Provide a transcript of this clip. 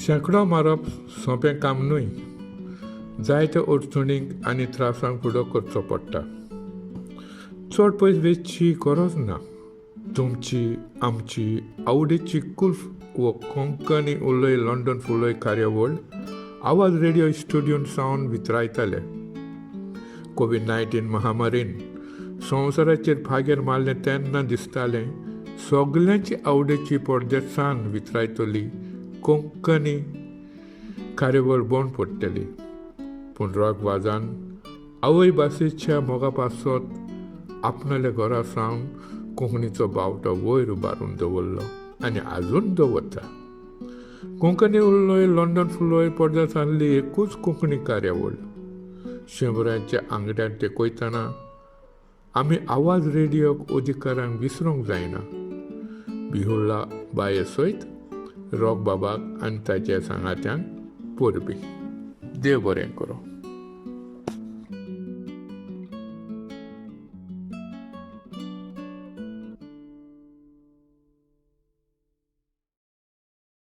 शेंकडो मारप सोंपें काम न्हय. जायत्या अडचणींक आनी त्रासांक फुडो करचो पडटा. चड पयस वेचची गरज ना. तुमची आमची आवडीची कुल्फ वो कोंकणी उलय लंडन फुलय कार्यावळ आवाज रेडिओ स्टुडियोन सावन वितरायताले. कोवीड 19 महामारीन संवसाराचेर फागेर मारलें तेन्ना दिसतालें सगल्यांची आवडीची पडदेसान वितरायतली कोंकणी कार्यावळ बंद पडटली. पूण रॉक वाजान आवय भाशेच्या मोगा पासत आपणाल्या घरा सावन कोंकणीचो बावटो वयर उबारून दवरलो आनी आजून दवरता. कोंकणी उलय लंडन फुलय पडदेसांतली एकूच कोंकणी कार्यावळ. शंबरांच्या आंगड्यान तेकयतना आमी आवाज रेडियोक अधिकारांक विसरूंक जायना. बिहुला बाये सयत रॉक बाबाक आनी ताच्या सांगात्यांक परबीं. देव बरें करूं.